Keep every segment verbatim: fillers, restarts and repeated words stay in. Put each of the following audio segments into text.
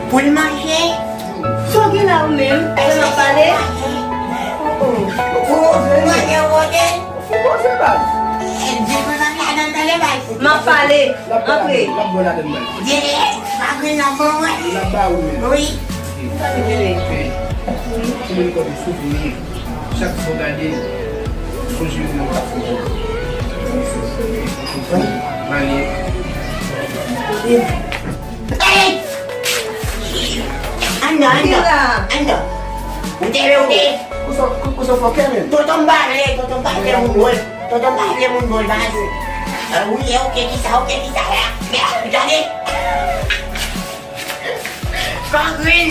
Pou l manje. Sa w gen la ou menm? Èske w ap pale? Ou manje wote? Ou poze baz. Di pou nan ladan tande baz. M ap pale. Antre. L ap bwè ladan baz. Di li, pa vin nan bon mwen. L ap ba ou menm. Wi. Tande. Ou menm kòm souvni. Chak fwa w gade l, sonje moun nan k ap fè w. Male. Hey! Andan, andan, andan. Ou te leve, ou te. Kousa, kousa fò kè men? Tonton m pa vle, tonton m pa vle moun dwòl. Tonton m pa vle moun dwòl, pa vle. Wi, oke, kisa, oke, kisa la? Gade. Kangrin.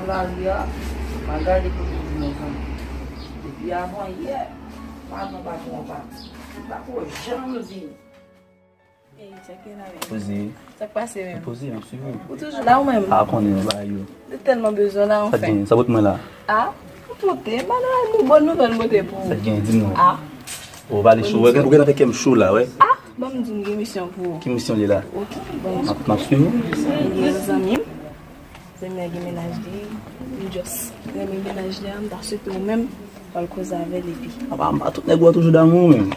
Lari a, pa gade kote pou mezanmi. Depi avan yè, patwon, patwon, patwon. Li pa ko janm vini. Ey, tcheke la menm. Poze. Sa k pase menm? Poze, m ap swiv ou. Ou toujou la ou menm? A, konnen, bagay yo. Mwen tèlman bezwen la, anfen. Sa gen, sa pot mwen la? A, ou pote, ba nou al nou bon nouvèl pote pou ou. Sa gen, di m non. A. Ou pale cho, ou gen, ou gen nan fè kè m cho la, wè. A, ban m di m gen misyon pou ou. Ki misyon li la? Oke, ban m. M ap, m ap swiv ou. Gen yon zanmi m. Zanmi an gen mennaj li, m just renmen mennaj li a, m ta swete ou menm, w al koze avè l epi. Apa, apa tout nèg ou an toujou damou ou menm?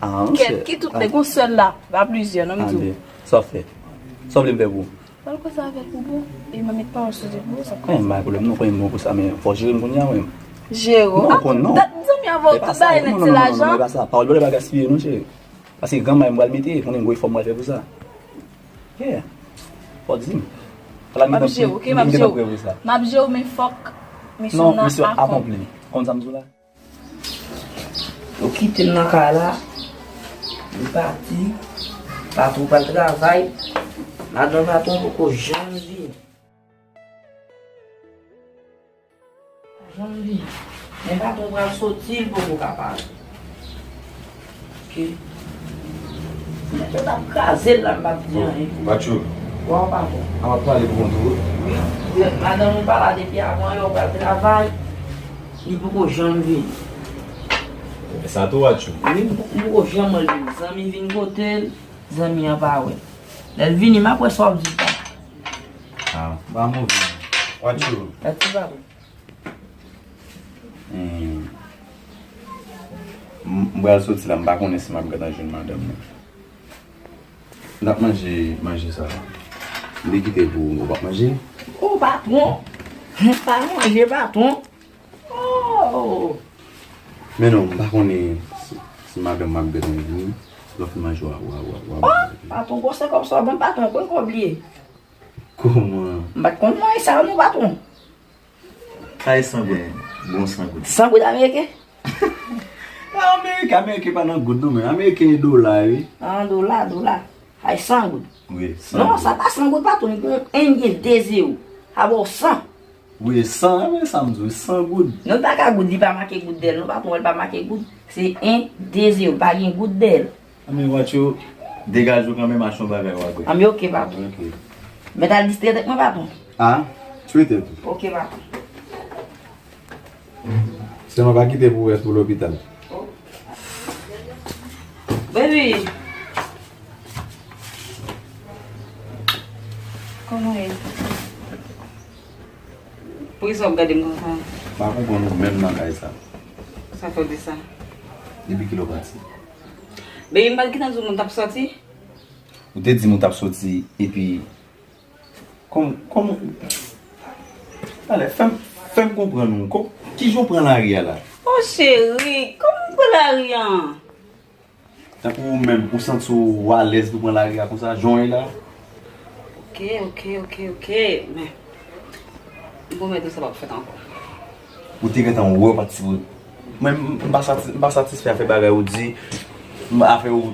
A, monchè. Kèt, ki tout nèg, yon sèl la, pa plizyè, non, m di w. Sa w fè? Sa w vle m fè pou ou? W al koze avè l pou bon, e m a met pawòl sou li pou ou, sa k pase? M pa gen pwoblèm non, konnen m bon pou sa, men fò w jere m kounye a, wi. Jere w? Non, a, konnen non. Dat zanmi avè w, tout bagay nèt se lajan. E pa sa, non, non, non, non, e pa sa. Pawòl yo pa gaspiye non, cheri. Paske granmay m pral mete, konnen gwo efò m pral fè pou sa. Yeah. Fò w di m. M ap jere w, oke, m ap jere w. M ap jere w, men fòk misyon nan akonpli. Konn sa m di w la? Yo kite m nan kay la, li pati, patwon pral travay, madanm patwon poko janm vini. Janm vini. Men patwon pral soti, l poko ka pale. Oke. Mwen te t ap kraze l la, m p ap di anyen. Watchou. Waw, patwon. A, m ap pale pou kont ou. Wi, madanm ou pa la depi avan yè, ou pral travay. Li poko janm vini. E sa tou, Watchou. Wi, m poko janm wè l vini. Zanmi vin kote l, zanmi an pa wè l. Lè l vini, m ap wè sa w ap di l. A, pa move. Watchou. Mèsi, patwon. Hmm. M, m pral soti la, m pa konnen si m ap gentan jwenn madanm nan. N ap manje manje sa a. M te kite pou ou, ou p ap manje? O, patwon! M pa manje, patwon! O! Men non, m pa konnen si, si madanm m ap gentan vini. Lè w fin manje, w a, w a, w a, w a manje. O, patwon, gwosè kòb sa w ban m, patwon, konn kòb li ye. Kòman? M pa t konn manje sa non, patwon. Kay san goud, bon san goud. San goud ameriken? Pa ameriken, ameriken pa nan goud non, men ameriken e dola, wi. An, dola, dola. Kay san goud. Wi, san goud. Non, sa pa san goud, patwon, li gon en, li gen de zewo. Sa ba w san. Wi, san, men sa m di w, san goud. Non, li pa ka goud, li pa make goud dèyè l, non, patwon, li pa make goud. Se en, de zewo, pa gen goud dèyè l. Anben, Watchou, degaje w kanmenm, achte yon bagay w a bwè. Anben, oke, patwon. Oke. Mèt al distrè tèt mwen, patwon. A, tchwete tou. Oke, patwon. Sèlman pa kite pou rès pou lopital. O. Baby. Kòman w ye? Poukisa w ap gade m konsa? M pa konprann ou menm nan kay sa. Sa fè w di sa? Depi kilè w pati? Baby, m pa t gentan di w m t ap sòti? Ou te di m ou t ap sòti, epi kòm, kòm, talè, fè m, fè m konprann ou. Kò-, kijan w pran lari a la? O cheri, kòman m pran lari a? Tankou ou menm, ou santi w alèz pou pran lari a konsa, jan w ye la? Oke, oke, oke, oke. Men, m pwomèt ou sa p ap fèt ankò. Ou te gentan wè w pa t sipoze. Mwen, m, m pa sati-, m pa satisfè avèk bagay ou di, m, avèk ou.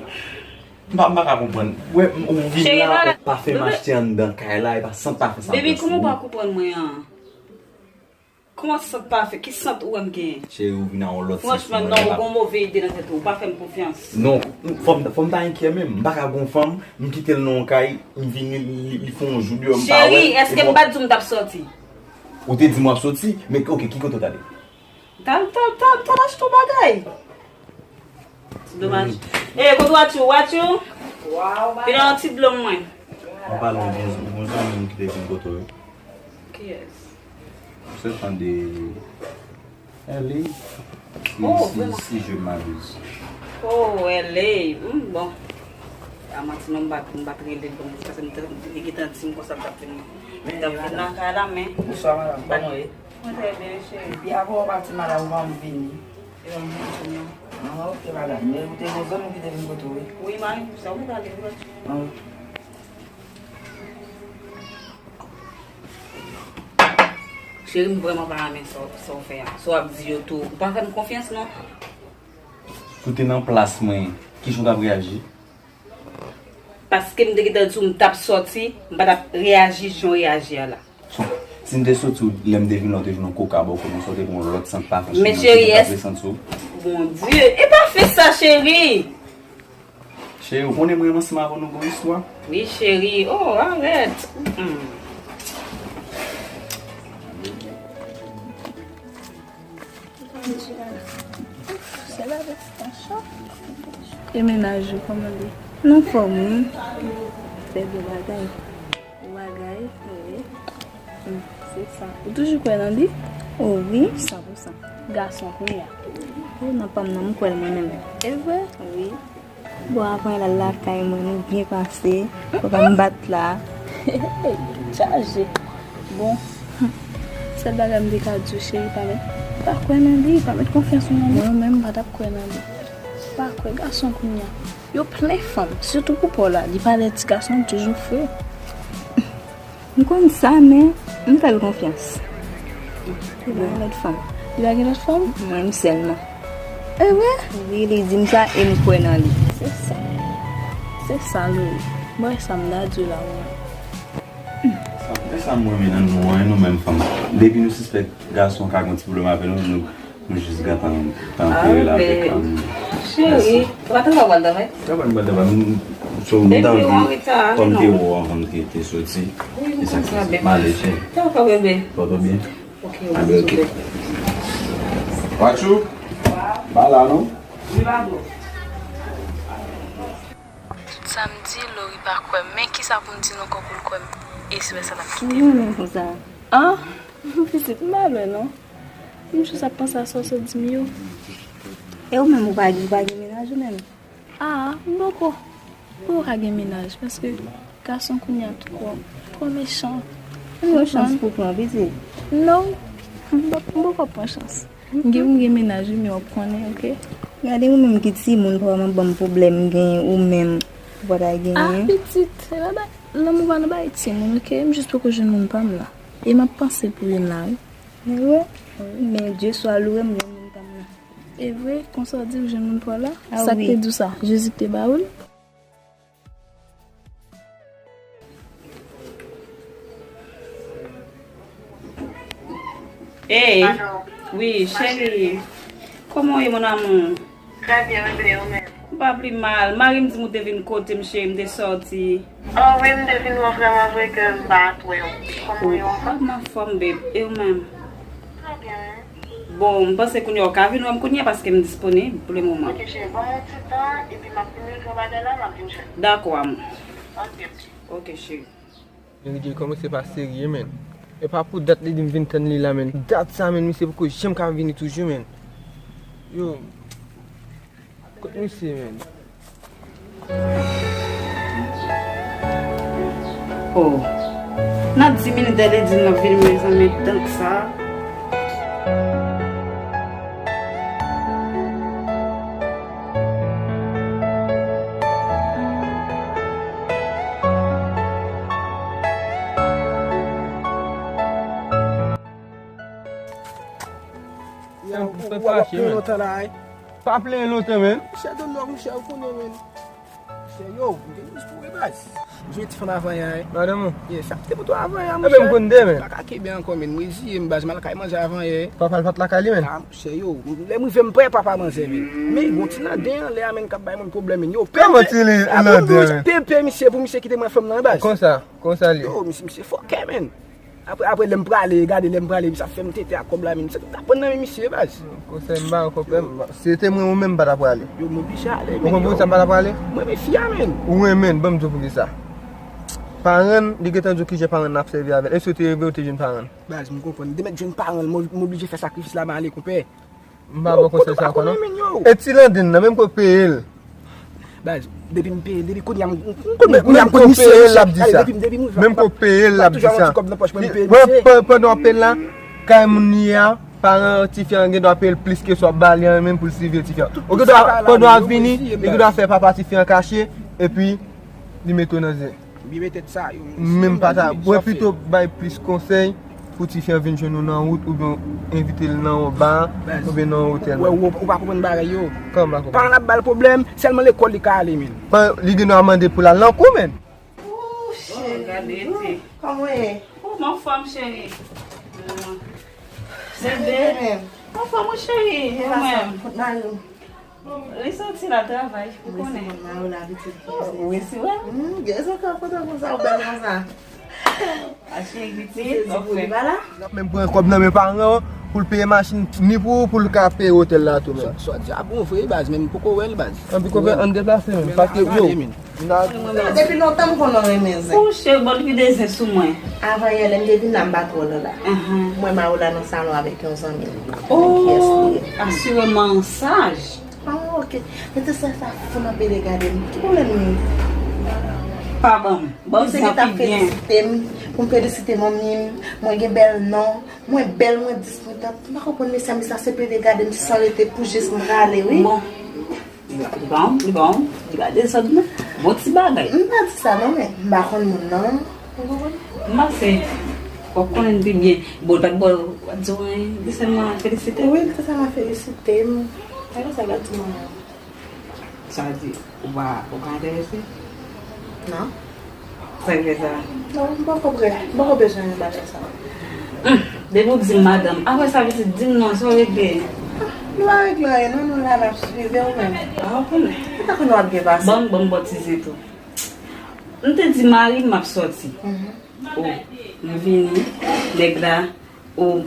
M pa, m pa ka konprann. Wè, m, ou vin la, ou pa fè m achte anndan kay la, e pa sant pa fè sa. Baby, kòman w pa konprann mwen an? Kòman sant pa fè? Ki sant ou wè m genyen? Cheri, ou vin a yon lòt sant. Franchman, non, ou gon move ide nan tèt ou. Ou pa fè m konfyans. Non, fò m, fò m ta enkyè menm. M pa ka gon fanm, m kite l nan yon kay, m vini, li, li, li fè yon jou deyò, m pa wè l. Cheri, èske m pa t di w m t ap sòti? Ou te di m w ap sòti, men oke, ki kote w t ale? T al, t al, t al, t al achte yon bagay. Domaj. Eh, kote Watchou? Watchou? Vin nan yon ti dlo mwen. An palan, ou gen, ou gen zanmi m ki te vin kote w, wi. Kiyès? Ou se fan de L A, si, si, si je m'abuse. Oh, L A. Hmm, bon. A manti non, m pa t, m pa t rele l, bon, paske m te, li gentan di m konsa l t ap vin. Li t ap vin nan kay la, men. Bonswa, madanm. Kòman w ye? Mwen trè byen, cheri. Epi apre w pati, madanm, ou pa vini? E ban m vini kounye a. Ah, ok, madanm. Men ou te gen zanmi ki te vin kote w, wi? Wi, mari m, sa ou pale, wi. Ah, ok. Cheri, m vrèman pa renmen sa, sa w fè a. Sa w ap di yo tou. Ou pa fè m konfyans, non. Si w te nan plas mwen, kijan w t ap reyaji? Paske m te gentan di w m t ap sòti, m pa t ap reyaji jan w reyaji a la. So, si m te soti w, lè m te vin la, w te vin yon koka bò kote w te pran yon lòt sant pa fè sou mwen, cheri, si w t ap resanti w. Bondye, e pa fè sa, cheri! Cheri, ou konnen mwen menm ansanm avè w nou gon istwa? Wi, cheri. Oh, arèt. Mm-mm. E mennaj ou, kòman l ye? Nan fòm, wi. Fè bon bagay. Bon bagay, wi. Hmm, se sa. Ou toujou kwè nan li? O wi, san pou san. Gason kounye a. O, nan pa m nan, m kwè l mwen menm. E vre? Wi. Bon, avan l al lakay mwen, nou byen pase. Kòk m bat la. Chaje. Bon, sèl bagay m te ka di w, cheri, pa met, pa kwè nan li, pa met konfyans ou nan li. Mwen menm, m pa t ap kwè nan li. Pa kwè, gason kounye a, yo plen fanm, sitou pou pa w la, li pa lè ti gason, li toujou fre. M konn sa, men m fè l konfyans. Li pa gen lòt fanm. Li pa gen lòt fanm? Mwen menm sèlman. E vre? Wi, li di m sa e m kwè nan li. Se sa. Se sa, Lori. Bon, e sa m ta di w la, wi. Sa, e sa m renmen nan nou an, nou menm fanm. Depi nou sispèk gason ka gen ti pwoblèm avè nou, nou, nou jis gentan tanpere l avèk, um, cheri, ou pa t anvi al travay? Travay, m pral travay. M, so, m t anvi, kòm m te wè w avan m te, te soti. E sa k fè m ale, cheri. Ou byen? Ok, ok. Watchou? Pa la, non? Tout sa m di, Lori pa kwè m. Men kisa pou m di l ankò pou l kwè m? E se sa l ap kite m. Mwen menm konsa. Ah, pitit, m pa lwen non. M jis ap panse a sa w sot di m yo. E ou menm, ou pa, ou pa gen mennaj ou menm? Ah, m poko. Poko ka gen mennaj, paske gason kounye a twò, twò mechan. Ou pran chans pou pran, pitit. Non, m p-, m poko pran chans. M gen, m gen mennaj wi, men w ap konnen, oke? Gade ou menm ki timoun, pa w ap ban m pwoblèm, gen ou menm, ou pa ta genyen. Ah, pitit, se pa bay, lanmou pa nan bay timoun, oke? M jis poko jwenn moun pa m nan. E m ap panse pou youn la, wi. Men wi, men Dye swa louwe, m jwenn moun pa m nan. E vre, konsa w di w jwenn moun pa w la? Ah, sa k te di w sa? Jezi k te ba ou l? Hey, alo. Wi, cheri. Kòman w ye, mon amour? Trè byen, bebe, ou menm? M pa pli mal. Mari m di m ou te vin kote m, cheri, m te sòti. Oh, wi, m te vin wè w vrèman vre ke m pa t wè w. Kòman w ye, ou anfòm? M anfòm, babe. E ou menm? Trè byen, wi. Bon, m panse kounye a w ka vin wè m kounye a paske m disponib pou le moman. Ok, cheri, ban m yon ti tan, epi m ap fini regle yon bagay la, m ap vin jwenn ou. Dakò, amour. Ok. Ok, cheri. Mary Jane kòmanse pa serye, menn. E pa pou dat li di m vin tann li la, menn. Dat sa, menn, misye poko janm ka vini toujou, menn. Yo. Kot misye, menn? Oh. Nan dis minit, lè li di l ap vini, mezanmi, tank sa. Ou fè fache, menn. Pa plenyen lontan, menn. Chè, tonton, monchè, ou konnen, menn. Yo, m te jis pou baz. M jwe ti fanm avan yè. Madanm ou? Ye, sa te pou tou avan yè, monchè. Ebyen, m konn de, men. M pa ka kenbe ankò, men. M reziye m, baz. M al kay manje avan yè. Papa l pa t lakay li, men. Ah, monchè, yo. Lè m rive, m prè papa manzè, men. Men, gon ti landen anlè a, men, k ap bay moun pwoblèm, men. Yo, kòman ti landen, men? Pèpè misye pou misye kite mwen fanm nan, baz. Konsa, konsa li ye. Yo, misye, misye fòkè, men. Apre, apre, lè m prale, gade, lè m prale, sa fè m tete ak kòb la, men. Sa t ap pran nan men misye, baz. Konsèy m ba, konsèy m ba. Si se te mwen ou menm, m pa ta prale. Yo, m oblije ale, men. Ou konprann sa m pa ta prale? Mwen renmen fi a, men. Ou renmen l, ban m di w poukisa. Paran l, li gentan di w kijan paran l ap sèvi avè l. Èske w te reve ou te jwenn paran l? Baz, m konprann. M te mèt jwenn paran l, m, m oblije fè sakrifis la, m ale, konpè. M pa pran konsèy sa ankò, non. E ti landen nan, menm ke w peye l. Baz, depi m peye l, depi kounye a, m, m, m konnen kounye a, m konn misye, misye. Menm ke w peye l, l ap di sa. Pandan w ap peye l la, kay moun li ye a, paran tifi a gen dwa peye l plis ke sa w ap ba li an, menm pou l siveye tifi a. Ou gen dwa, pandan w ap vini, li gen dwa fè papa tifi a kache, epi li mete w nan zen. Byen, petèt sa, yo. Menm pa ta. Mwen pito bay plis konsèy pou tifi an vin jwenn ou nan wout, oubyen w envite l nan yon ba, oubyen nan yon otèl. Ou, ou, ou pa konprann bagay yo. Kòman pa konprann? Paran l ap ba l pwoblèm, sèlman lekòl li ka ale, men. Li gen dwa mande pou l al nan kou, men. Ooh, cheri. Kòman w ye? Ooh, m anfòm, cheri. Bebe. Anfòm, wi, cheri. Ou menm? Kot mari w? Li soti la travay, ou konnen. Mwen se moun Mayola, pitit. Ou resi wè m? Hmm, gen sa k ap kontan konsa, ou bèl konsa. A cheri pitit, ok. L ap menm pran kòb nan men paran an pou l peye machin ni pou ou, pou l ka peye otèl la tou menm. Sa w di a bon vre, baz, men m poko wè l, baz. Anpi konpè, ann deplase menm, paske yo. Depi lontan m konn w renmen zen. Ou cheri, bon, li vide zen sou mwen. Avan yè, lè m te vin la, m pa t wè w la. Mwen, Mayola nan salon avèk yon zanmi l. Kiyès li ye? Asireman saj. Ah, ok. Men te sè sa fou nan pede gade m. Ki pwoblèm li? Pa ban m. Ban m sa pi byen. Misye ki t ap felisite m, pou m felisite manmi m, mwen gen bèl non, mwen bèl, mwen dis, mwen dat. M pa konprann mesye a, mesye a se pede gade m san rete pou jis m rale, wi. Bon. Li ba, li ba w, li ba w, li ba dezòd, non. Bon ti bagay. M pa di sa, non, men m pa konn moun nan. Ou konprann? M panse, w ap konnen l pi byen. Bon, l pa t ba w, w ap di w anyen, li sèlman felisite w? Wi, li te sèlman felisite m. Se konsa l pa t di m anyen. Sa vle di, ou pa, ou pa enterese? Non. Sa k fè sa? Non, m poko prè. M poko bezwen bagay sa. Hum, depi w di m madanm, apre sa pitit, di m non, sa w regle? Nou pa regle anyen, non, nou la n ap swiv, e ou menm? Ah, ou konnen. Ou pa konnen w ap byen pase. Ban m, ban m ba w ti zen tou. M te di mari m m ap sòti. Mhm. O, m vini, nèg la, o,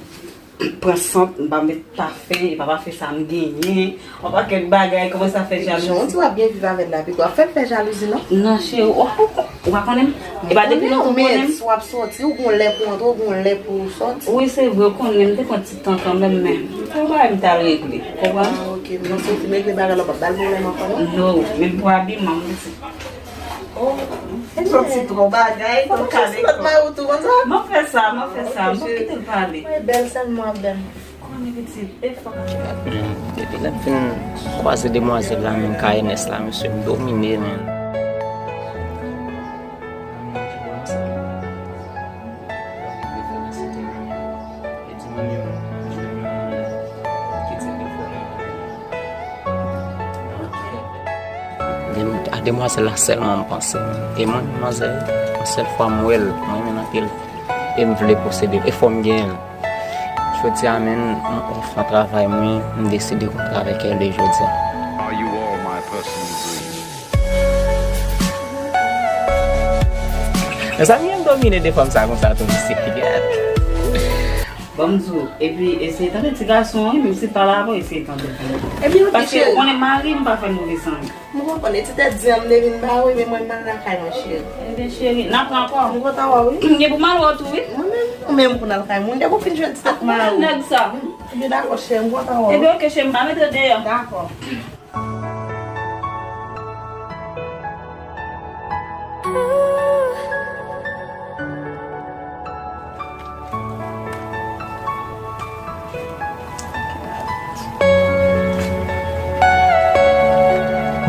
pran sant, m pa met pafen, e pa pafen sa m genyen, yon pakèt bagay, kòmanse ap fè jalouzi. Jan w di w ap byen viv avè l la, piga w ap fè l fè jalouzi, non? Non, cheri, w, w, w pa konnen m? E pa depi lontan w konnen m? Ou konnen w mèt, w ap sòti, ou gon lè pou w antre, ou gon lè pou w sòti. Wi, se vre, w konnen m te pran ti tan kanmenm, men se yon bagay m t al regle, w konprann? Ah, ok, men si w fin regle bagay la, w p ap ba l pwoblèm ankò, non? No, menm pou abiman, m di. Oh, e sòti twò bagay, twò kale kò. Fòk ou sòt mari w tou konsa? M ap fè sa, m ap fè sa, m p ap kite l pale. Mwen bèl sèlman, bèl. Konnen pitit, e fòk. Depi lè m fin kwaze demwazèl la, menm ka Ernest la, mesye, m domine, men. Dem-, a demwazèl la sèlman m panse. E mwen menm manzè, yon sèl fwa m wè l, mwen renmen l anpil. E m vle posede l. E fò m genyen l. Jodi a menm, m ofran travay mwen, m deside kontre avèk L D jodi a. Are you all my personal dreams? Mezanmi, m domine de fanm sa konsa tou, mesye. Gad. Ban m di w, epi eseye tande ti gason an, wi, menm si l pa la avè w, eseye tande l. Ebyen, ok, cheri. Paske ou konnen mari m pa fè move zanmi. M konprann, e ti tèt di an m te vin ba ou, ebyen mwen m al lakay mwen, cheri. Ebyen, cheri, n ap wè ankò. M kontan wè w, wi. M gen pou m al wè w tou, wi. Mwen menm, ou menm pou n al kay moun, depi w fin jwenn ti tèt mari w. Nèg sa. Ebyen, dakò, cheri, m kontan wè w. Ebyen, ok, cheri, m pa mete w deyò. Dakò.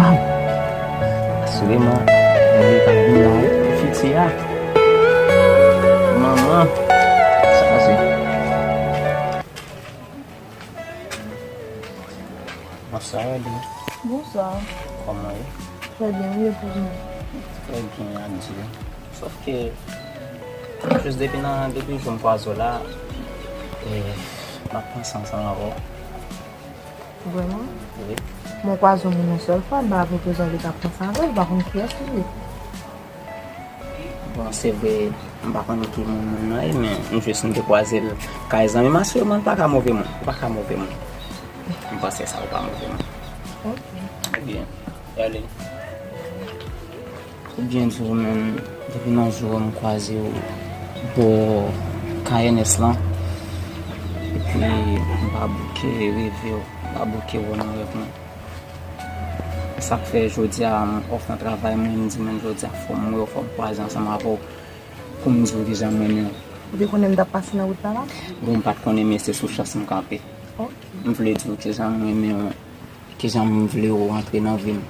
Waw! Asireman, nèg yo pral vin la, wi, pou fiti a. Manman, sa se. Bonswa, Wendy. Bonswa. Kòman w ye? Trè byen, wi, e pou ou menm? Trè byen, ak Dye. Sòf ke, jis depi nan, depi jou m kwaze w la, e, m ap panse ansanm avè w. Vrèman? Wi. Mwen kwaze yon moun yon sèl fwa, m pa vle prezan li t ap panse avè l, m pa konn kiyès li ye. Bon, se vre, m pa konn ki moun moun nan ye, men m jis m te kwaze l kay zanmi m. Asire mwen, l pa ka move moun. Ou pa ka move moun. M panse sa, ou pa move moun. Ok. Ebyen, Yale. Ou byen di w menm, depi nan jou m kwaze w bò kay Ernest lan, epi m pa bouke reve w, m pa bouke wè w nan rèv mwen. Sa k fè jodi a m off nan travay mwen, m di menm jodi a fò m wè w, fò m kwaze ansanm avè w pou m di w kijan m renmen w. Ou te konnen m t ap pase nan wout la la? Bon, m pa t konnen, men se sou chans m kanpe. Ok. M vle di w kijan m renmen w, kijan m vle w antre nan vi m.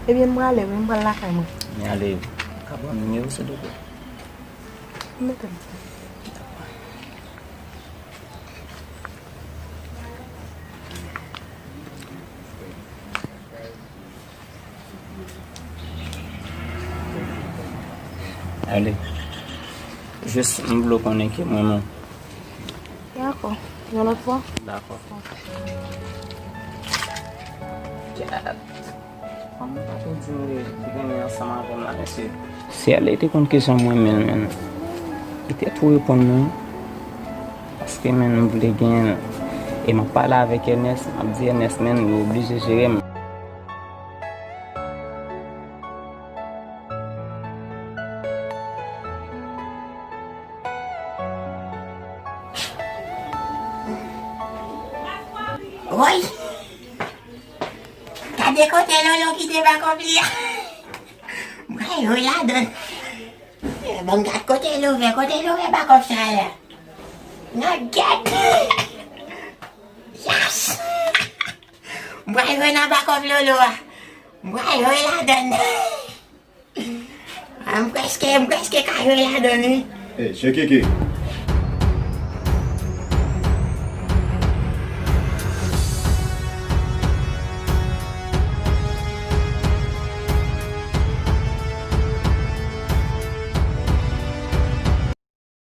Ebyen, m prale, wi, m pral lakay mwen. Men ale, ka ban m nimewo w, silvouplè? Mete m. Ale. Jis, m vle w konnen ke mwen, mwen. Dakò. Yon lòt fwa? Dakò. Gad. Kòman w pa tou di m li, li renmen ansanm avè m la, mesye? Si Yale te konn kijan m renmen l, menn, li te tou reponn mwen. Paske, menn, m vle genyen l. E m ap pale avèk Ernest, m ap di Ernest, menn, li oblije jere m. Woy! Gade kote Lolo kite bakòp li a. Mwen yo ladan. Bon, gad kote l ouvè, kote l ouvè bakòp sa a la. Nan gèt. Yas! Mwen yo nan bakòp Lolo a. Mwen yo ladan. Ah, m prèske, m prèske ka jwe ladan l, wi. Ey, Chekeke,